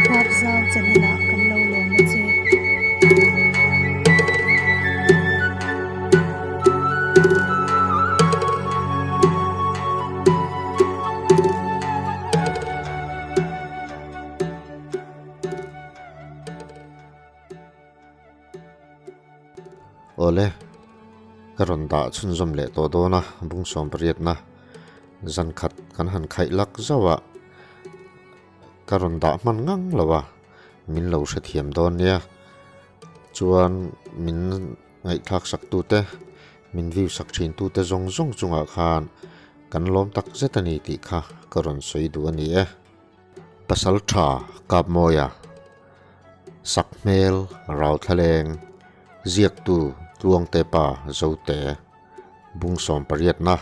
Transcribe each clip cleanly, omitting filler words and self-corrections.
Huapzau channel ah kan lo lawm a che. Awle, ka rawn dah chhunzawm leh tawh dawn a, bung sawm pariatna zan khat kan han khaih lak zauh a, ka rawn dah hman ngang lo a, min lo hrethiam dawn nia. Chuan min ngaihthlak sak tute, min view sak thin tute zawng zawng chungah khan kan lawm tak zet a ni tih kha ka rawn sawi duh a ni e. Pasal tha Kapmawia, Sakhmel Rauthlaleng, Ziaktu Tluangtepa Zote, Bungsawm pariatna.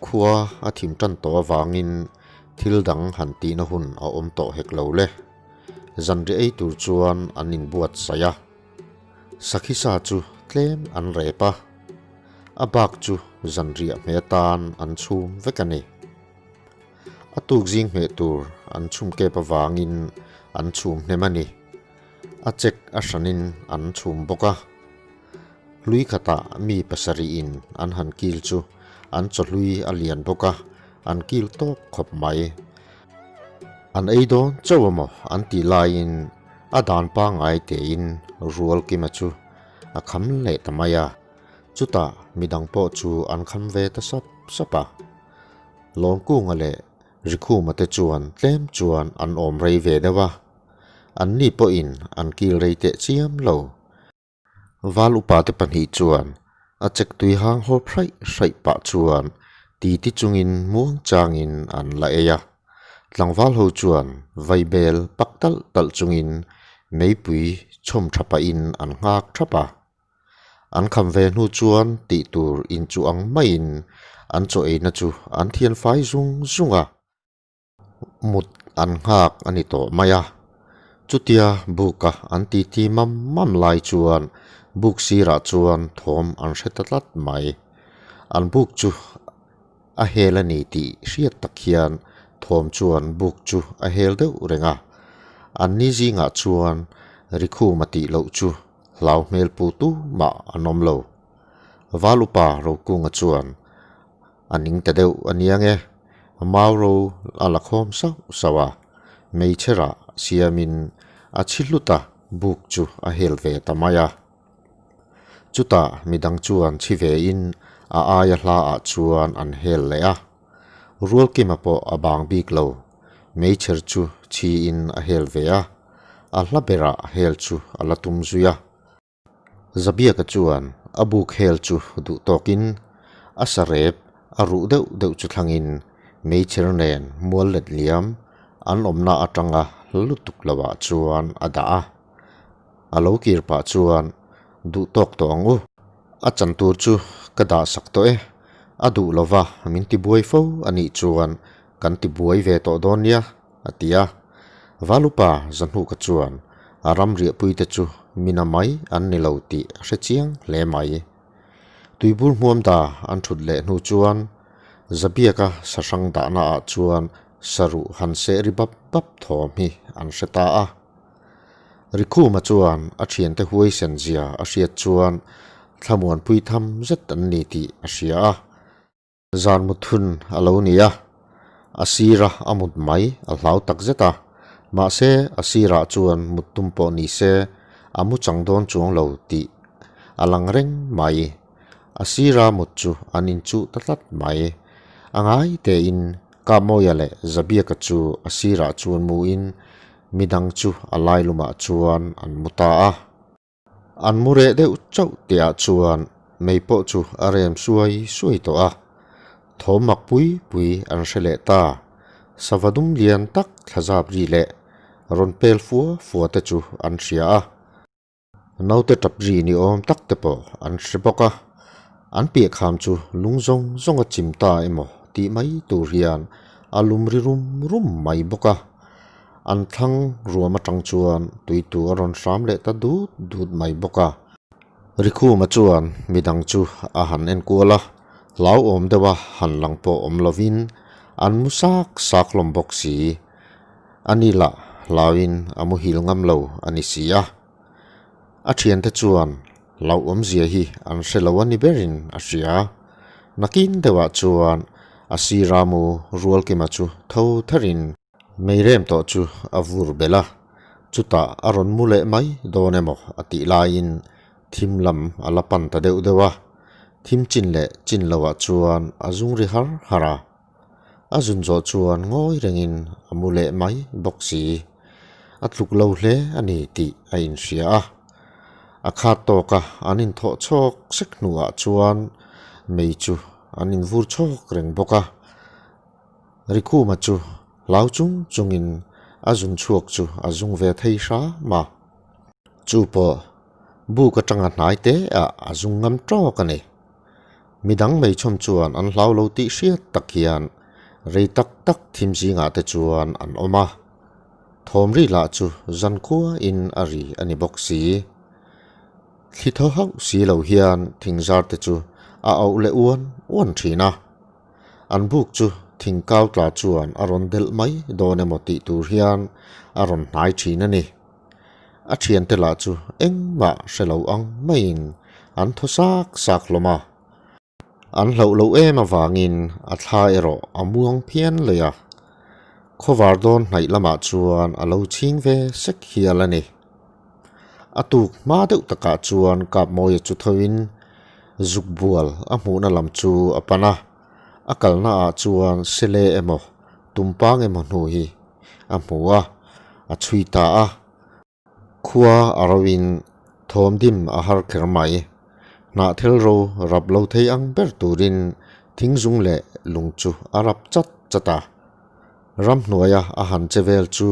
Khua a thim tan tawh avangin thil dang han tihna hun a awm tawh hek lo le. Zanri ei tur chuan an inbuatsaih a. Sakhisa chu tlem an rep a, a bak chu zanriah hme atan an chhum vek a ni. A tuk zing hmeh tur an chhum kep avangin an chhum hnem a ni. A chek a hranin an chhum bawk a. Hlui khatah mi pasarihin an han kil chu an chawhlui a lian bawk a, an kil tawk khawp mai. An ei dawn chauh amaw an tih laiin a dan pangngai tein rual kima chu a kham leh ta mai a. Chutah midang pawh chu an kham ve ta sap sap a. Lawngkunga leh Rikhuma te chuan tlem chuan an awm rei ve deuh a, anni pawhin an kil rei teh chiam lo. Val upa te pahnih chuan a chek tui hang hawp hraih hraih pah chuan titi chungin muang changin an la ei a. Tlangval ho chuan vaibel pak talh talh chungin meipui chhawm tha pahin an nghak thap a. An kham ve hnu chuan tih tur in chu ang maiin an chaw eina chu an thian fai zung zung a, mut an nghak a ni tawh mai a. Chutia buka an titi mam mam lai chuan buk sirah chuan thawm an hre ta tlat mai. An buk chu a hel a ni tih hriat tak hian thawm chuan buk chu a hel deuh reng a. Anni zingah chuan Rikhuma tih loh chu Hlau hmel pu tu mah an awm lo. Val upa Rokunga chuan a ning ta deuh a niang e, mau ro a la khawm sauh sauh a, hmeichhe rah siamin a chhi hlut a, buk chu a hel ve ta mai a. Chutah midang chuan chhi vein a aia hla ah chuan an hel leh a. Rualkima pawh a bang bik lo, meichher chu chhiin a hel ve a, a hla berah hel chu a la tum zui a. Zabiaka chuan a buk hel chu duh tawkin a sarep a ruh deuh deuh chu thlangin meichher nen mual let liam an awmna atanga hla lutuk lovah chuan a dah a. A lo kir pah chuan duh tawk tawh ang u. A chan tur chu ka dah sak tawh e, a duh lova min ti buai fo a nih chuan kan ti buai ve tawh dawn nia, a ti a. Valupa Zahnuka chuan a ram riahpuite chu mina mai an ni lo tih a hre chiang hle mai. Tuibur hmuam da an thut leh hnu chuan Zabiaka sahrang dahna ah chuan saruh han seh ri bap bap thawm hi an hre ta a. Rikhuma chuan a thiante huaisen zia a hriat chuan thlamuanpui tham zet an ni tih a hria a. Zan mut hun a lo ni a, a sira a mut mai a hlau tak zet a, mahse a sirah chuan mut tum pawh ni se a mu chang dawn chuang lo tih a lang reng mai. A sira mut chu an inchuh ta tlat mai. A ngai tein Kapmawia leh Zabiaka chu a sirah chuan muin Midang chu a lailumah chuan an mu ta a. An mu reh deuh chauh tihah chuan mei pawh chu a rem suai suai tawh a. Thawm mak pui pui an hre leh ta. Sava dum lian tak thlazap ri leh rawn pel fua fua te chu an hria a. Naute tap ri ni awm tak te pawh an hre bawk a. An piah kham chu lung zawng zawng a chim ta emaw tih mai tur hian a lum ri rum rum mai bawk a. An thlang ruam atang chuan tuitu a rawn hram leh ta dut dut mai bawk a. Rikhuma chuan midang chu a han enkual a, hlauhawm deuha han lang pawh awm lovin an mu sak sak hlawm bawk si. A ni lah hlauin a muhil ngam lo a ni si a. A thiante chuan hlauhawmzia hi an hre lo a ni berin a hria. Nakin deuhah chuan a sira mu Rualkima chu tho tharin Meirem tawh chu a vur belh a, chutah a rawn mu leh mai dawn emaw a tih laiin thim lam a la pan ta deuh deuh a, thim chin leh chin loah chuan a zung ri har har a. A zun zawh chuan ngawi rengin a mu leh mai bawk si. A tluk lo hle a ni tih a inhria a. A khat tawka an inthawh chhawk sek hnuah chuan mei chu an invur chhawk reng bawk a. Rikhuma chu hlau chung chungin a zun chhuak chu a zung ve thei hram a. Chu pawh buk atanga hnai te ah a zung ngam tawk a ni. Midang meichhawm chuan an hlau lo tih hriat tak hian rei tak tak thim zingah te chuan an awm a. Thawm ri lah chu zankhua in a ri a ni bawk si. Thli thaw hauh si lo hian thingzar te chu a auh leh uan uan thin a. An buk chu thing kau tla chuan a rawn delh mai dawn emaw tih tur hian a rawn hnai thin a ni. A thiante lah chu engmah hre lo ang maiin an thaw sak sak hlawm a. An hlauh loh em avangin a thla erawh a muang phian leh a. Khawvar dawn hnaih lamah chuan a lo chhing ve sek hial a ni. A tuk hma deuh takah chuan Kapmawia chu thoin zuk bual a hmuhna lam chu a pan a, a kalna ah chuan sele emaw tumpang emaw hnu hi a hmu a, a chhui ta a. Khua a roin thawm dim a har kher mai. Hnahthel ro rap lo thei ang ber turin thingzung leh lung chu a rap chat chat a. Ramhnuaia a han che vel chu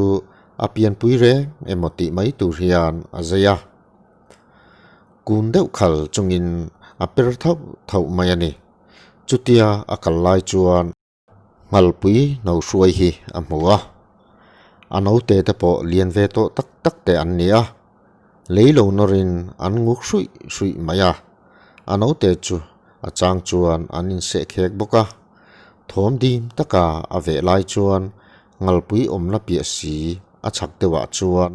a pianpui reng emaw tih mai tur hian a zei a. Kun deuh khal chungin a per thauh thauh mai a ni. Chutia a kal lai chuan Nghalpui no hruai hi a hmu a. A note te pawh lian ve tawh tak tak te an ni a. Lei lo nawrin an nguk hruih hruih mai a. A note chu a chang chuan an inseh khek bawk a. Thawm dim taka a veh lai chuan Ngalpui awmna piah si a chhak deuhah chuan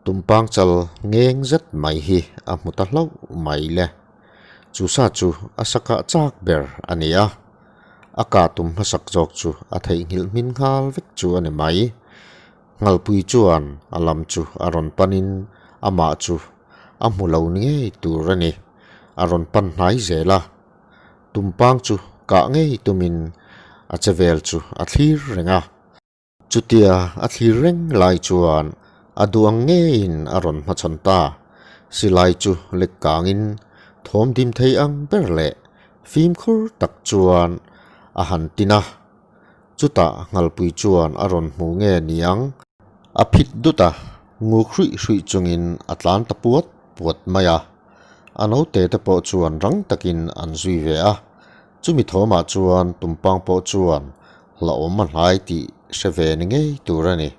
tumpang chal ngeng zet mai hi a hmu ta hlauh mai le. Chu sa chu a sakah chak ber a ni a, a kah tum hmasak zawk chu a theihnghilh hmin nghal vek chu a ni mai. Ngalpui chuan a lam chu a rawn panin amah chu a hmu lo ni ngei tur a ni, a rawn pan hnai zel a. Tumpang chu kah ngei tumin a che vel chu a thlir reng a. Chutia a thlir reng lai chuan a duang ngeiin a rawn hmachhawn ta. Silai chu lek kangin thawm dim thei ang ber leh fimkhur tak chuan a han tin a. Chutah Nghalpui chuan a rawn hmu nge niang. A phit dut a, nguk hruih hruih chungin a tlan ta puat puat mai a. A naute te pawh chuan rang takin an zui ve a, chumi thawmah chuan tumpang pawh chuan hlauhawm a hnai tih hre ve ni ngei tur a ni.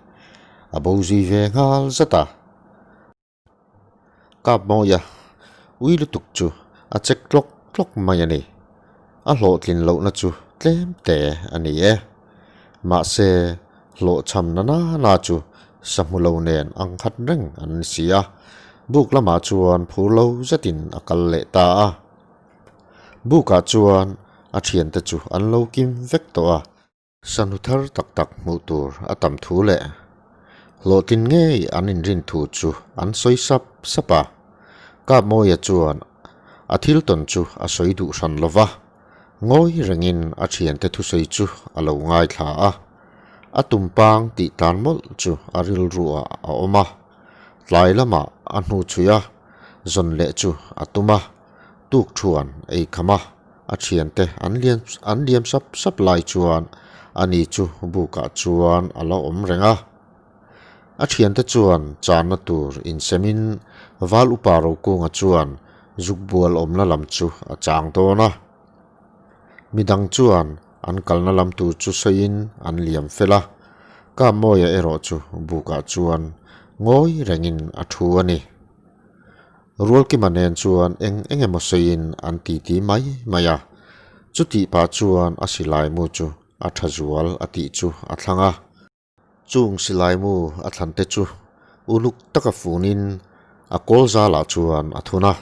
A bo zui ve nghal zat a. Kap mawia ui lutuk chu a chek tlawk tlawk mai a ni. A hlawhtlin lohna chu tlem te a ni e. Mahse, hlawhchham na nana chu sahmu lo nen ang khat reng an ni si a, buk lamah chuan phur lo zetin a kal leh ta a. Bukah chuan a thiante chu an lo kim vek tawh a. Sahnu thar tak tak hmuh tur a tam thu leh hlawhtlin ngei an inrin thu chu an sawi sap sap a. Kapmawia chuan a thil tawn chu a sawi duh hran lo va, ngawi rengin a thiante thusawi chu a lo ngaithla a. A tumpang tih tlan mawlh chu a rilruah a awm a, tlai lamah a hnu chhui a, zawn leh chu a tum a, tuk thuan ei kham a. A thiante an lian an liam sap sap lai chuan ani chu bukah chuan a la awm reng a. A thiante chuan channa tur insemin Val Upa Rokunga chuan zuk bual awmna lam chu a chang dawn a. Midang chuan an kalna lam tur chu sawiin an liam fel a, Kapmawia erawh chu bukah chuan ngawi rengin a thu a ni. Rualkima nen chuan eng eng emaw sawiin an titi mai mai a, chutih pah chuan a silai mu chu a tha zual a tih chu a thlang a. Chung silaimu a thlan te chu uluk taka funin a kawl zalah chuan a thun a,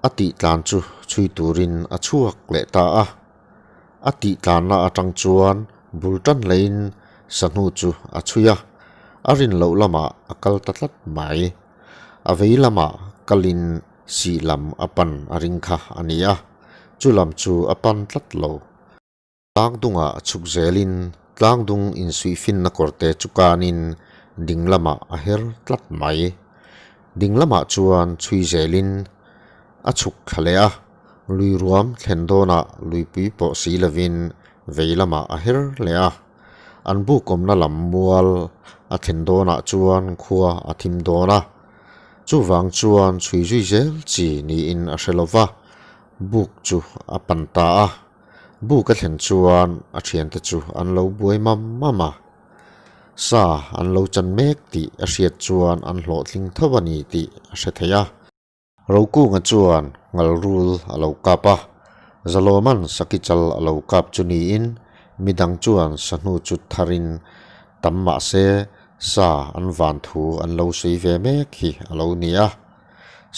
a tih tlan chu chhui turin a chhuak leh ta a. A tih tlanna atang chuan bul tan leiin sahnu chu a chhui a, a rin loh lamah a kal ta tlat mai. A vei lamah kalin sih lam a pan a ring kha a ni a, chu lam chu a pan tlat lo. Tlangdungah chhuk zelin tlangdung insuihfinna kawrte chu kanin ding lamah a her tlat mai. Ding lamah chuan chhui zelin a chhuk thla leh a, lui ruam thlen dawnah luipui pawh si lovin vei lamah a her leh a. An bukawmna lam mual a thlen dawnah chuan khua a thim dawn a, chuvang chuan chhui zui zel chi niin a hre lova, buk chu a pan ta a. Buk a thlen chuan a thiante chu an lo buai mam mam a, sa an lo chan mek tih a hriat chuan an hlawhtling tho a ni tih a hre thei a. Rokunga chuan ngalrul a lo kap a, Zalawman Sakichal a lo kap chu niin midang chuan sahnu chu tharin tam mah se sa an van thu an lo sawi ve mek hi a lo ni a.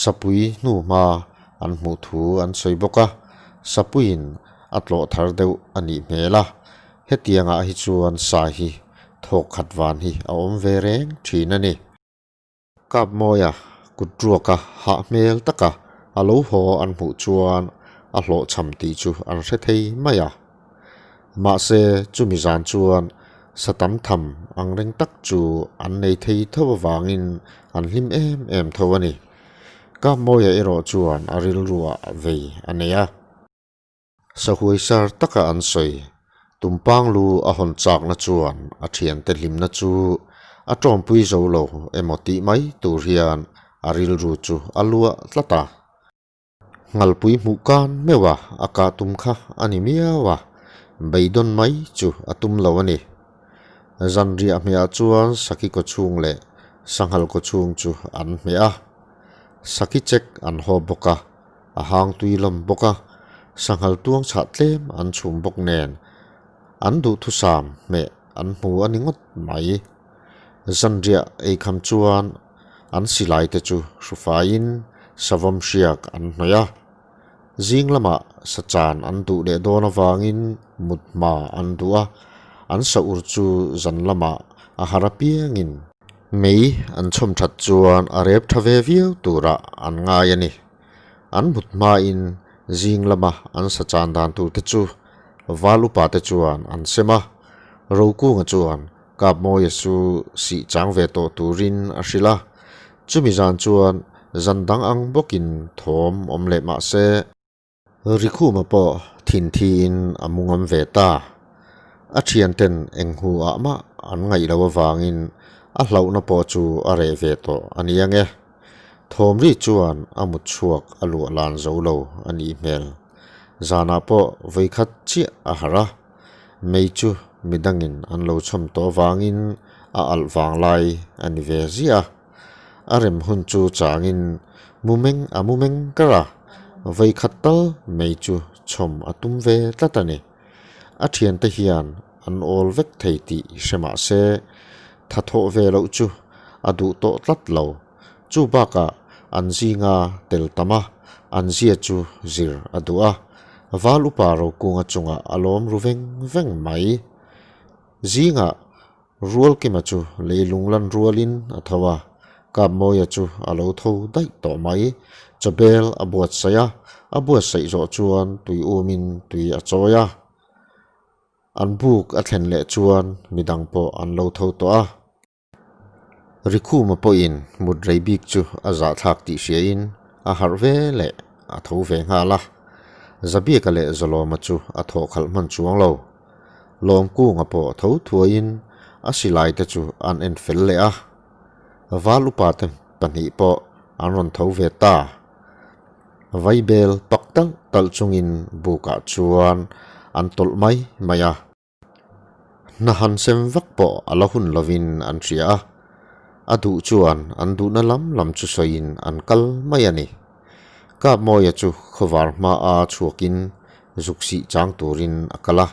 Sapui hnuhma an hmuh thu an sawi bawk a, Sapuiin a tlawh thar deuh a nih hmel a, hetiangah hi chuan sa hi thawk khat van hi a awm ve reng thin a ni. Kapmawia kut ruaka hah hmel taka a lo haw an hmuh chuan a hlawhchham tih chu an hre thei mai a. Mahse, chumi zan chuan sa tam tham ang reng tak chu an nei thei tho avangin an hlim em em tho a ni. Kapmawia erawh chuan a rilruah vei a nei a. Sahuai sar taka an sawi, Tumpang lu a hawn chakna chuan a thiante hlimna chu a tawmpui zo lo emaw tih mai tur hian a rilru chu a luah tlat a. Nghalpui hmuh kan meuh a, a kah tum kha a ni miau a, beidawn mai chu a tum lo a ni. Zanriah hmehah chuan Saki kawchhung leh Sanghal kawchhung chu an hmeh a, Saki chek an haw bawk a, a hang tui lawm bawk a, Sanghal tuang chhah tlem an chhum bawk nen an duhthusam hmeh an hmu a ni ngawt mai. Zanriah eikham chuan an silai te chu hrufaiin savawm hriak an hnawih a, zing lamah sa chan an duh leh dawn avangin mut hma an duh a, an sa ur chu zan lamah a har apiangin mei an chhawm that chuan a rep tha ve viau turah an ngai a ni. An mut hmain zing lama an sa chan dan tur te chu val upa te chuan an sem a, Rokunga chuan Kapmawia chu sih chang ve tawh turin a hrilh a, chumi zan chuan zan dang ang bawkin thawm awm leh mah se, Rikhuma pawh thin thiin a mu ngam ve ta. A thianten eng hu ah mah an ngaih loh avangin a hlauhna pawh chu a reh ve tawh a ni ang e. Thawm ri chuan a mut chhuak a luah lan zo lo a nih hmel. Zanah pawh vawikhat chiah a harh a. Mei chu midangin an lo chhawm tawh avangin a alh vang lai a ni ve ziah a. A rem hun chu changin mu meng a mu meng kar a, vawikhat tal mei chu chhawm a tum ve tlat a ni. A thiante hian an awl vek thei tih hre mah se, tha thawh ve loh chu a duh tawh tlat lo. Chu bakah an zinga tel tam a, an zia chu zir a duh a. Val upa Rokunga chungah a lawm ru veng veng mai. Zingah Rualkima chu leilung lan rualin a tho a, Kapmawia chu a lo tho daih tawh mai. Chawbel a buatsaih a, a buatsaih zawh chuan tui umin tui a chawi a. An buk a thlen leh chuan midang pawh an lo tho tawh a. Rikhuma pawhin mut rei bik chu a zahthlak tih hriain a harh ve leh a tho ve nghal a. Zabiaka leh Zawlawma chu a thawh khalh hman chuang lo. Lawmkunga pawh tho thuaiin a silai te chu an en fel leh a. Val upa te pahnih pawh an rawn tho ve ta. Vaibel pak talh talh chungin bukah chuan an tawlh mai mai a. Hna han sem vak pawh a la hun lovin an hria a, a duh chuan an duhna lam lam chu sawiin an kal mai a ni. Kapmawia chu khawvar hmaa chhuakin zuk sih chang turin a kal a.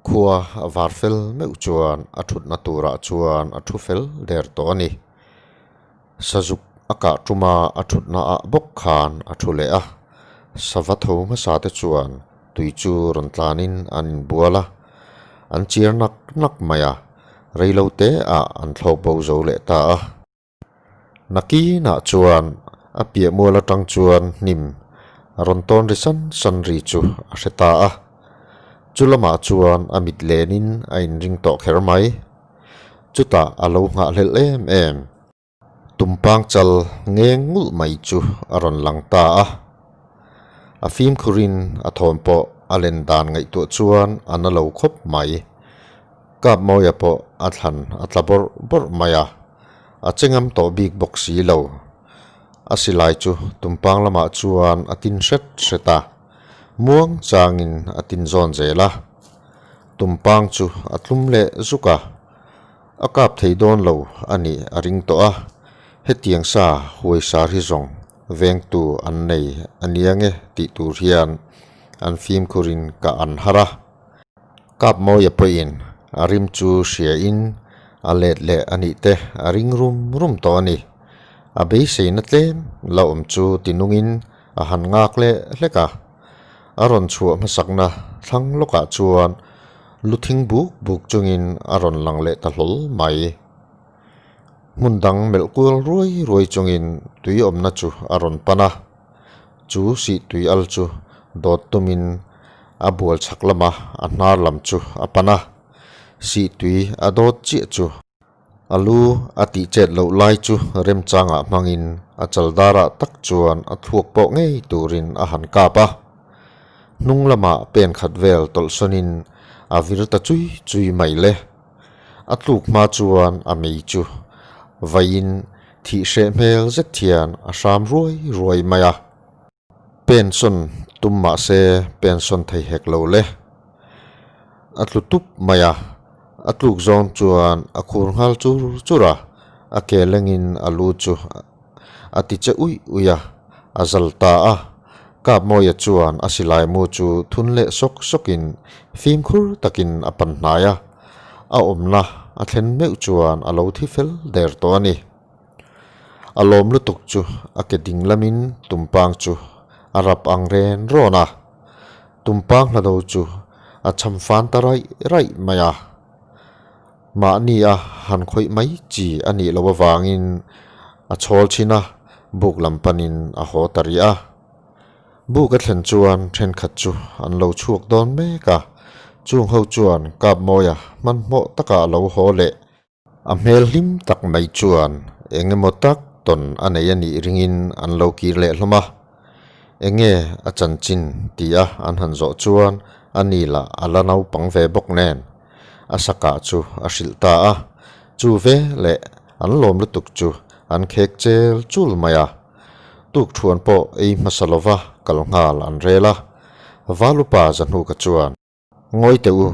Khua a var fel meuh chuan a thutna turah chuan a thu fel der tawh a ni. Sazuk a kah tuma a thutna ah bawk khan a thu leh a, sava tho hmasa te chuan tui chu rawn tlanin an inbual a, an chiar nak nak mai a, reilo te ah an thlawk bo zo leh ta a. Nakinah chuan a piah mual atang chuan hnim a rawn tawn ri san san ri chu a hre ta a, chu lamah chuan a mit lenin a inring tawh kher mai. Chutah a lo nghahhlelh em em. Tumpang chal ngeng ngulh mai chu a rawn lang ta a, a fimkhurin a thawm pawh a len dan ngaihtuah chuan a na lo khawp mai. Kapmawia pawh a thlan a tla bawrh bawrh mai a, a che ngam tawh bik bawk si lo. A silai chu tumpang lamah chuan a tin hret hret a, muang changin a tin zawn zel a. Tumpang chu a tlum leh zuk a, a kap thei dawn lo a nih a ring tawh a, hetiang sa huai sar hi zawng vengtu an nei a nia nge tih tur hian an fimkhurin ka an har a. Kapmawia pawhin a rim chu hriain a let leh a nih te a ring rum rum tawh a ni. A beiseina tlem la awm chu tinungin a han ngak leh hlek a. A rawn chhuah hmasakna thlang lawkah chuan lu thing buk buk chungin a rawn lang leh ta hlawl mai. Hmun dang melh kual ruai ruai chungin tui awmna chu a rawn pan a. Chu sih tui al chu dawt tumin a bual chhak lama a hnar lam chu a pan a, sih tui a dawt chiah chu a lu a tih chet loh lai chu remchangah hmangin a chal darah tak chuan a thluak pawh ngei turin a han kap a. Hnung lamah pen khat vel tawlhsawnin a vir ta chui chui mai le. A tluk hma chuan a mei chu vaiin thih hreh hmel zet hian a hram ruai ruai mai a. Pension tum mah se pension thei hek lo le. A tlu tup mai a, a tluk zawng chuan a khur nghal chur chur a, a ke lengin a lu chu a ti che uih uih a, a zal ta a. Kapmawia chuan a silai mu chu thun leh sawk sawkin fimkhur takin a pan hnai a, a awmna a thlen meuh chuan a lo thi fel der tawh a ni. A lawm lutuk chu a ke ding lamin tumpang chu a rap ang ren rawn a, tumpang hlado chu a cham fan ta raih raih mai a. Mahni a han khawih mai chi a nih loh avangin a chhawl chhin a, buk lam panin a haw ta rih a. Buk a thlen chuan thenkhat chu an lo chhuak dawn mek a, chung ho chuan Kapmawia hmanhmawh takah a lo haw leh. A hmel hlim tak mai chuan eng emaw tak tawn a nei a nih ringin an lo kir leh hlawm a. Enge a chanchin ti a an han zawh chuan a ni lah a la naupang ve bawk nen a sakah chu a hrilh ta a. Chu ve leh an lawm lutuk chu an khek chel chul mai a. Tukthuan pawh ei hmasa lova kal nghal an rel a. Valupa Zahnuka chuan. Ngawi teh u,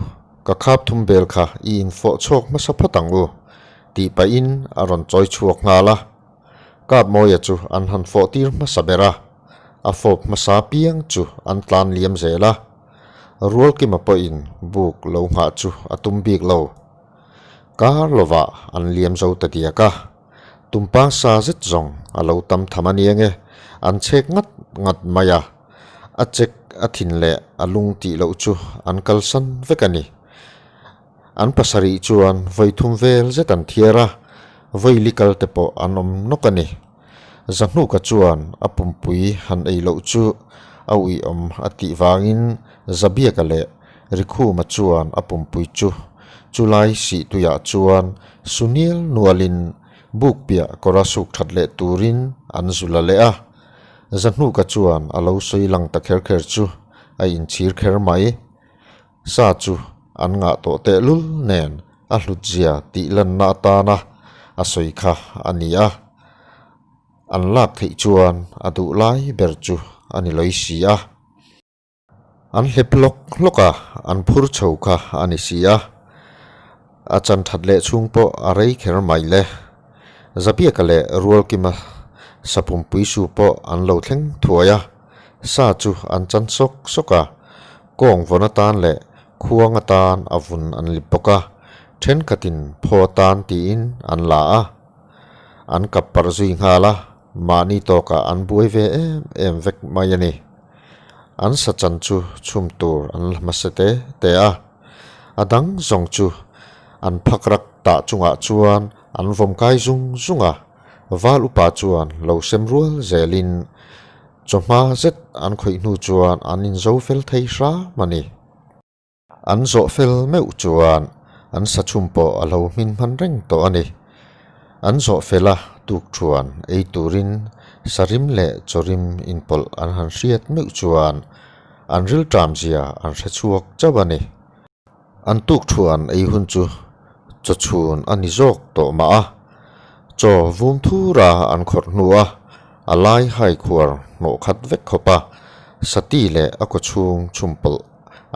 ka khap thum bel kha i infawh chhuak hmasa phawt ang u, tih pahin a rawn chawi chhuak nghal a. Kapmawia chu an han fawh tir hmasa ber a, a fawp hmasa piang chu an tlan liam zel a. Rualkima pawhin buk lo nghah chu a tum bik lo. Kar lovah an liam zo ta diak a, tumpang sa zet zawng a lo tam tham a nia nge, an chhek ngat ngat mai a. A chek a thin leh a lung tih loh chu an kalsan vek a ni. An pasarih chuan vawi thum vel zet an thiar a, vawi li kal te pawh an awm nawk a ni. Zahnuka chuan a pumpui han ei loh chu a uiawm a tih vangin Zabiaka leh Rikhuma chuan a pumpui chu chulai sihtuiah chuan su nial nualin buk piah kawra suk that leh turin an zu la leh a. Zahnuka chuan a lo sawi lang ta kher kher chu a inchhir kher mai. Sa chu an ngah tawh tehlul nen a hlutzia tih lanna atana a sawi kha a ni a. An lak theih chuan a duh lai ber chu a ni lawi si a. An hlep hlawk hlawk a, an phur chho kha a ni si a. A chan that leh chhung pawh a rei kher mai le. Zabiaka leh Rualkima sapumpui su pawh an lo thleng thuai a, sa chu an chan sawk sawk a, kawng vawn atan leh Khuang atan a vun an lip bawk a, thenkhatin phaw atan tiin an la a. An kap parh zui nghal a, mahni tawkah an buai ve em em vek mai a ni. An sa chan chu chhum tur an la hmasa te te a, a dang zawng chu an phak rak tah chungah chuan an vawm kai zung zung a, val upa chuan lo sem rual zelin Chawhma zet an khawih hnu chuan an inzo fel thei hram a ni. An zawh fel meuh chuan an sachhum pawh a lo hmin hman reng tawh a ni. An zawh fel a tuk thuan ei turin sarim leh chawrim inpawlh an han hriat meuh chuan an rilṭam zia an hre chhuak chauh a ni. An tuk thuan ei hun chu chaw chhun a ni zawk tawh mah a, chaw vum thura an khawrh hnu a, a lai hai khuar hnawh khat vek khawp a, sati leh a kaw chhung chhum pawlh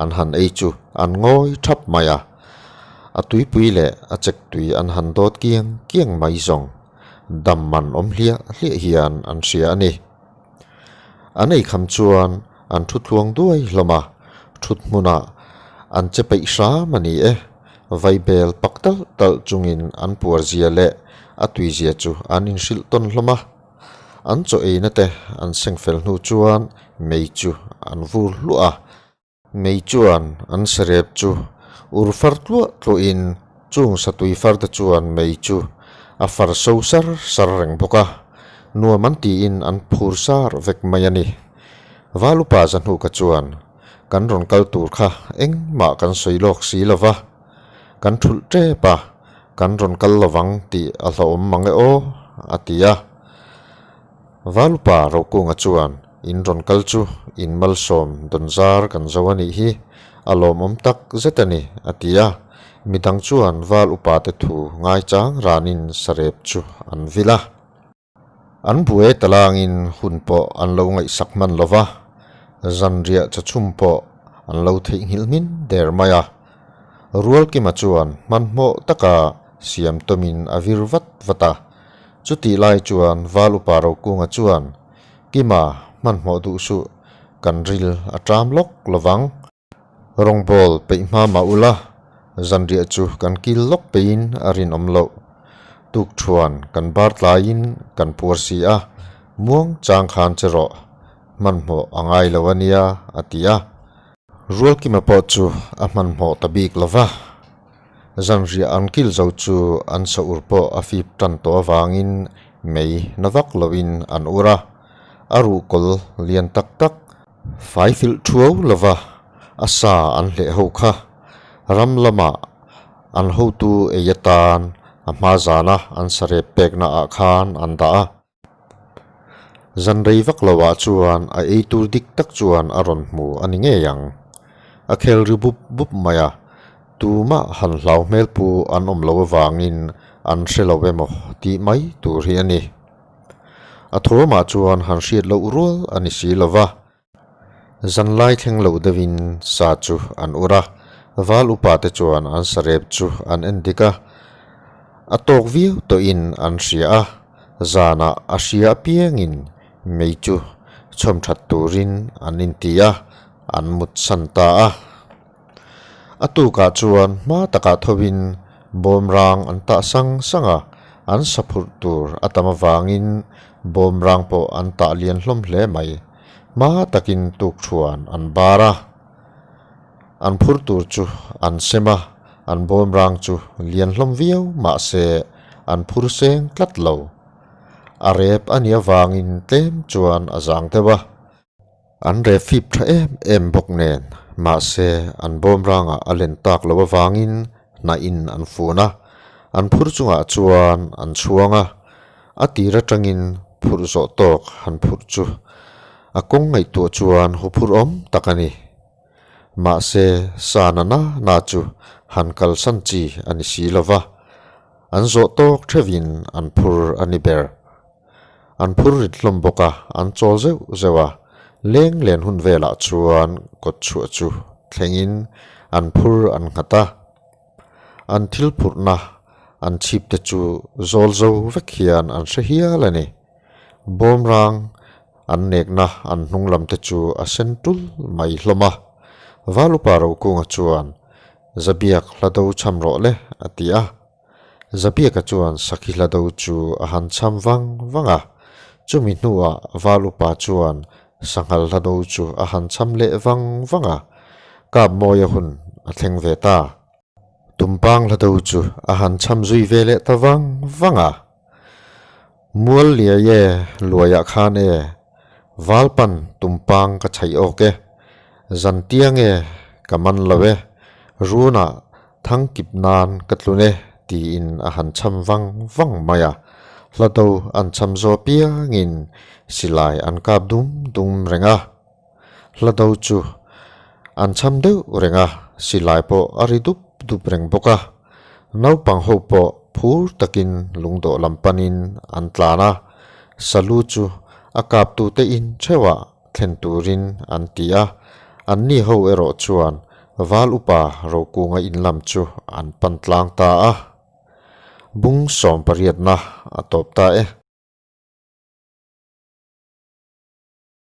an han ei chu an ngawi thap mai a, a tuipui leh a chek tui an han dawt kiang kiang mai zawng dam man awm hliah hliah hian an hria a ni. An ei kham chuan an thu tluang duai hlawm a, thut hmunah an che peih hram a ni e. Vaibel pak talh talh chungin an puar zia leh a tui zia chu an inhrilh tawn hlawm a. An chaw eina te an seng fel hnu chuan mei chu an vur hluah a. Mei chuan an sarep chu ur far tluah tluahin chung satui far te chuan mei chu a far so sar sar reng bawk a, nuam an tiin an phur sar vek mai a ni. Valupa Zahnuka chuan kan rawn kal tur kha engmah kan sawi lawk si lo va, kan thulh tep a, kan rawn kal lovang tih a hlauhawm mang e aw, a ti a. Valupa Rokunga chuan in rawn kal chu in malsawm dawn zar kan zo a nih hi, a lawmawm tak zet a ni, a ti a. Midang chuan Val upa te thu ngaichang ranin sarep chu an vil a. An buai talangin hun pawh an lo ngaihsak hman lo va, zanriah chawchhum pawh an lo theihnghilh hmin der mai a. Rualkima chuan hmanhmawh taka siam tawmin a vir vat vat a. Chutih lai chuan Val Upa Rokunga chuan, Kima, hmanhmawh duh suh, kan ril a ṭam lawk lovang. Rawngbâwl peih hma mah ula, zanriah chu kan kil lawk peihin a rinawm loh. Tukṭhuan kan bar tlaiin kan puar si a, muang chang khan che rawh, hmanhmawh a ngai lo a nia, a ti a. Rualkima pawh chu a hmanhmawh ta bik lo va. Zanriah an kil zo chu an sa ur pawh a fip tan tawh avangin mei na vak loin an ur a, a ruhkawl lian tak tak fai filh thuau lova a sa an hleh ho kha ram lamah an hotu ei atan a hma zana an sarep pekna ah khan an dah a. Zan rei vak lo ah chuan a ei tur dik tak chuan a rawn hmu a ni ngei ang. A khel ri bup bup mai a, tumah han hlau hmel pu an awm lo avangin an hre lo emaw tih mai tur hi a ni. A thawmah chuan han hriat loh rual a ni si lo va. Zanlai thleng lo deuhin sa chu an ur a, val upa te chuan an sarep chu an en dik a, a tawk viau tawhin an hria a, zanah a hria apiangin mei chu chhawm that turin an inti a, an mut san ta a. A tukah chuan hma takah thovin bawmrang an tah sang sang a, an sa phurh tur a tam avangin bawmrang pawh an tah lian hlawm hle mai. Hma takin tukthuan an bar a, an phur tur chu an sem a, an bawmrang chu lian hlawm viau mah se an phur seng tlat lo. A rep a nih avangin tlem chuan a zang deuh a. An rep fip tha em em bawk nen, mahse an bawm rangah a len tak loh avangin hnahin an fun a, an phur chungah chuan an chhuang a, a tir atangin phurh zawh tawk han phurh chu a kawng ngaihtuah chuan huphurh awm tak a ni. Mahse sa na na na chu han kalsan chi a ni si lova, an zawh tawk theuhin an phur a ni ber. An phur rit hlawm bawk a, an chawl zeuh zeuh a, leng len hun velah chuan kawt chhuah chu thlengin an phur an nghat a. An thil phurhna an chhip te chu zawl zo vek hian an hre hial a ni. Bawmrang an nekna an hnung lam te chu a sen tul mai hlawm a. Valupa Rokunga chuan, Zabiak hla do cham rawh le, a ti a. Zabiaka chuan sakhi hla do chu a han cham vang vang a. Chumi hnuah Valupa chuan sanghal hla do chu a han cham leh vang vang a. Kap mawia hun a thleng ve ta. Tumpang hla do chu a han cham zui ve leh ta vang vang a. Mual liai e, luaiah khan e, Valpan tumpang ka chhaih awk e, zan tiang e, ka man lo e, runah thang kip nan ka tlun e tiin a han cham vang vang mai a. Hla do an cham zawh piangin silai an kap dum dum reng a. Hla do chu an cham deuh reng a, silai pawh a ri dup dup reng bawk a. Naupang ho pawh phur takin lungdawh lam panin an tlan a, Salu chu a kaptute in theuhah thlen turin an ti a, anni ho erawh chuan Val upa Rokunga in lam chu an pan tlang ta a. Bung sawm pariatna a tawp ta e.